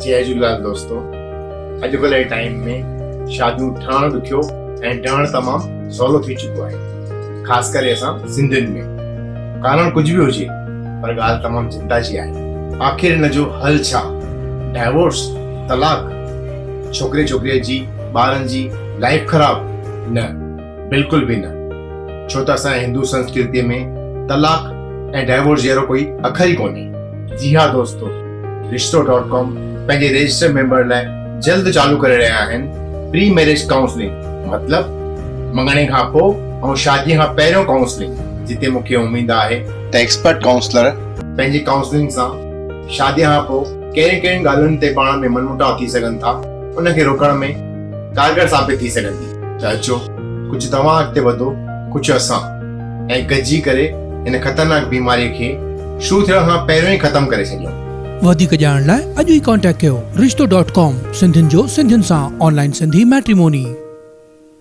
جئي جهوليلال دوستو اڄڪلهه جي ٽائيم ۾ شاديون ٺهڻ ڏکيو ۽ ڊهڻ تمام سولو ٿي چڪو آهي خاص ڪري اسان سنڌين ۾ ڪارڻ ڪجهه به هجي پر ڳالهه تمام چنتا جي آهي آخر ان جو حل ڇا ڊائيورس طلاق ڇوڪري ڇوڪري جي ٻارن جي لائيف خراب نه بلڪل به نه ڇو ته اسان جي هندو سنسڪرتي ۾ طلاق ۽ ڊائيورس جهڙو ڪوئي اکر ئي ڪونهي. جي ها دوستو رشتو ڊاٽ ڪام پنهنجي رجسٽرڊ ميمبر لاء جلد چالو ڪري رهيا آهن پري ميريج ڪائونسلنگ مطلب مڱڻي کان پوء ۽ شادي کان پهريون ڪائونسلنگ جتي مون کي اميد آهي ته ايڪسپرٽ ڪائونسلر پنهنجي ڪائونسلنگ سان شادي کان پوء ڪهڙين ڪهڙين ڳالهين تي پاڻ ۾ من مٽاء ٿي سگهن ٿا ان کي روڪڻ ۾ ڪارگر ثابت ٿي سگهندي. ته اچو ڪجهه توهان اڳتي وڌو ڪجهه اسان ۽ گڏجي ڪري هن خطرناڪ بيماري کي شروع ٿيڻ کان پهريون ئي ختم ڪري ڇڏيون. وڌيڪ ڄاڻ لاء اڄ ئي ڪانٽيڪٽ ڪيو رشتو ڊاٽ ڪام سنڌين جو سنڌين سان آن لائين سنڌي ميٽريموني.